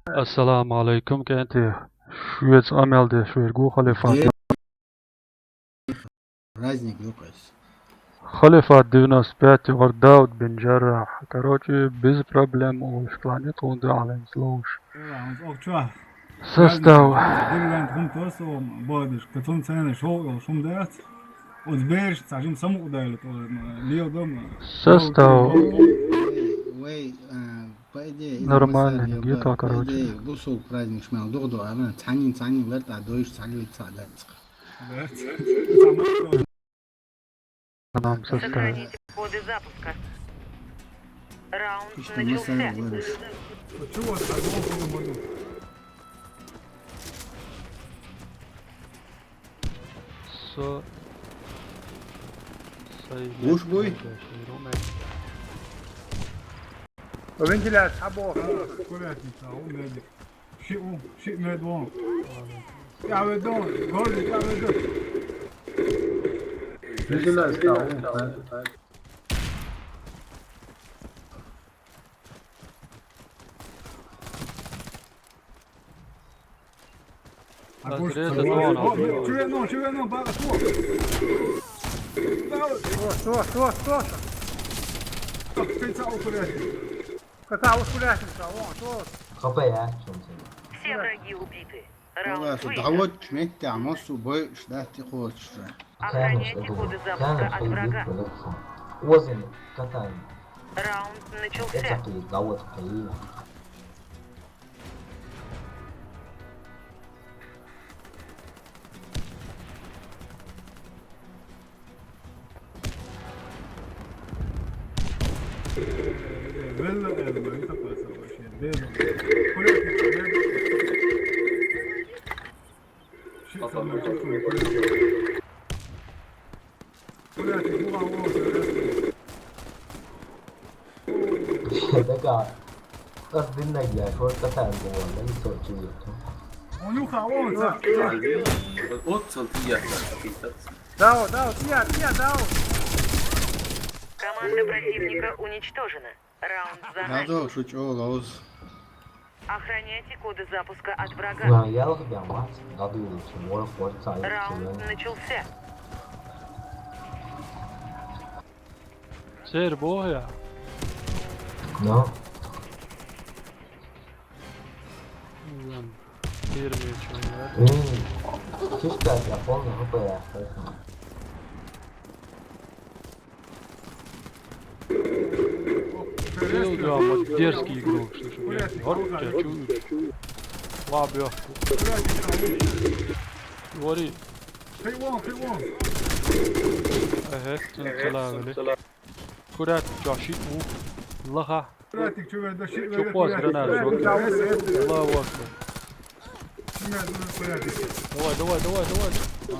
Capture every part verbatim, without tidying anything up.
Ассаламу алейкум, кӀентий. Шуьца къамел деш верг ву Халифат. Праздник ю-кх иза. Халифат девяносто пять, вар Дауд бин Джаррах. Короче, без проблем, у Светлане тхуна дуьхьал хӀинца ловш. Состав. Деревянт хӀума тосо бадиш, кацун цена шоу йолуш хӀума дац. Оцу бераш цхьа жима самукъадайла, то, леладо-м. Состав. Вай, а, по идее, иза нормально, масала гетто, короче. По идее, бусулба праздник шмел дугӀу до, а, цхьаннин, цхьаннин лар тӀа дойш, цхьаннин цхьа дац. Нам состав. Сохраните коды запуска. Раунд начался. Со... Луш буй? Вентиляция, а бог. Аккуратненько, у медик. Шиъ ву, шиъ медвон. ТӀаьхьаведон, горли тӀаьхьаведон. Вентиляция, а, у, а. Чувствует, ну, чувствует, ну, бара, что? Что, что, что, что? Ты цао курящий. Какая ускоряющаяся? Вон, что? ХП я, в чём дело? Все враги убиты. Раунд выигран. Дагьват метте, а массу бой, что ты хочешь? Охраняйте коды запуска от врага. Озим, катаем. Раунд начался. Это ты, да вот ты. Дага, ас диннаг я, шорта тан гуон, дан со чуйта. Онуха, вон, са. Отцал тия, тия. Дау, дау, тия, тия, дау. Команда противника уничтожена. Раунд за нами. Надо шучу лоз. Охраняйте коды запуска от врага. На, я лох бямат, гаду лучше, мора форца. Раунд начался. Цербоя? Да. Ладно. Первый, что надо. М, чисто я полный ХП, поэтому. Чё, да, вот дерзкий игрок, слушай, блядь. Вот я чую. Ладно. Говори. Ага, целая, блядь. Курят, чё, шиъ ву? Лаха. Курятик, чё, верда, шиъ, чё, верда, пост, курятик, гранат, курятик, жёг. Курятик. Аллаху акбар. Курятик, курятик. Давай, давай, давай, давай.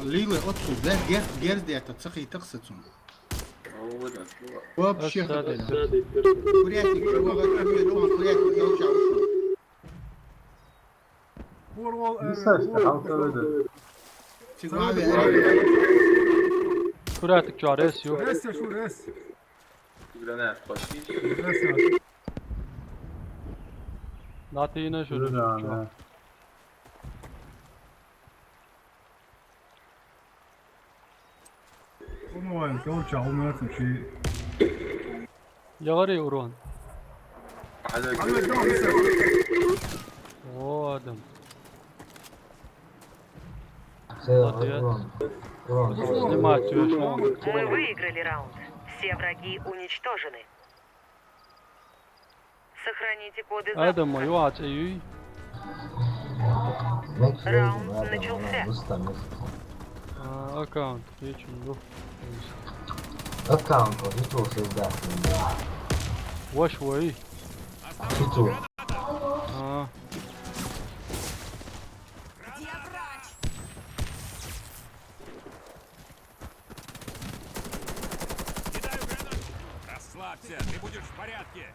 Лила, отсюда, гер-, герз де это, цахи такса цун. Вообще хата. Курятик, чё, курятик, чё, курятик, чё, чё. Курятик чуьра эс ю. Эс я шу, эс. Гранат почти. Эс я. Латина шу. Умываем, короче, а у нас вообще. Я говорю, урон. О, Адам. Всё, молодец. Урон. Урон. Снимать тебя, что он. Мы выиграли раунд. Все враги уничтожены. Сохраните коды запуска. Адам, ма юац аюй. Раунд начался. А, аккаунт, я чё, ну. Аккаунт, вот, не то, что сдать. Ваш вай. Фиту. А. Где врач? Кидаю гранату. Расслабься, ты будешь в порядке.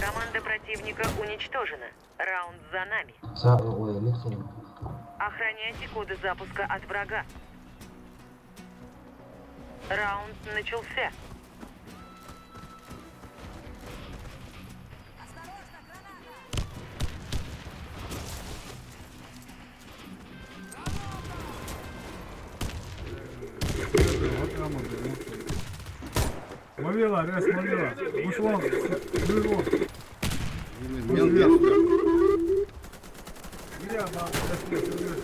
Команда противника уничтожена. Раунд за нами. Sa-, ой, Alexey. Охраняйте коды запуска от врага. Раунд начался. Mavila, res, Mavila. Which one? Which one? Мелкий. Где она? Res, res, res.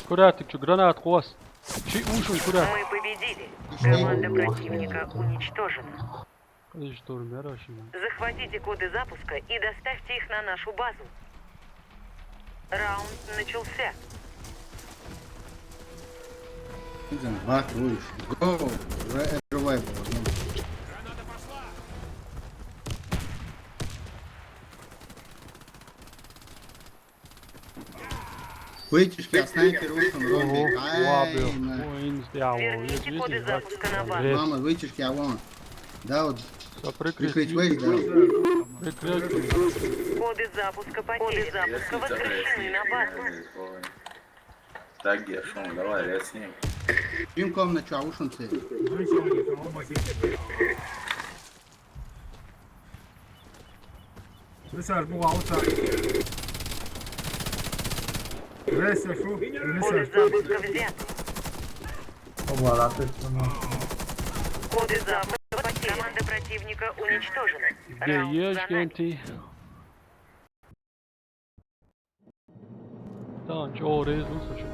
Kurā tik ču granātu kos? Šī ušuņa kurā? Мы победили. Команда противника уничтожена. Kas tur mērā šim? Захватите коды запуска и доставьте их на нашу базу. Раунд начался. Zinu, vat, uiš. Go! Re-, revival. Nu. Вытяжки, а снайпер ушел, Oho, Ромбик. labi. Ай, на. Ko viņas jāvo? Верните коды запуска на базу. Мама, вытяжки, а вон. Да, вот. Sa Прикрыть prikrīt. вейс, да. Prikrīt. Коды запуска потеряны. Коды запуска возвращены на базу. Так, Гершон, давай, я с ним. Им комнату, а ушел ты. Res, bu alta. Res, şu. Коды Res, запуска взяты. Oba, labi, es domāju. Коды запуска потеряны. Команда противника уничтожена. Где Раунд за есть нами. Генти? Tā, viņš jau reiz uzsaši.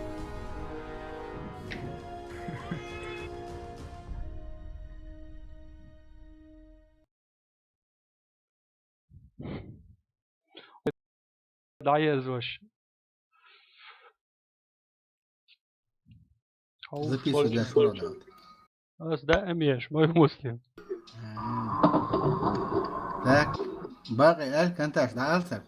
Dajerzoši. Записывай для Шура, да. Es dēmiešu, vai muslim. Так, باقي الكنتاش ده ألسك.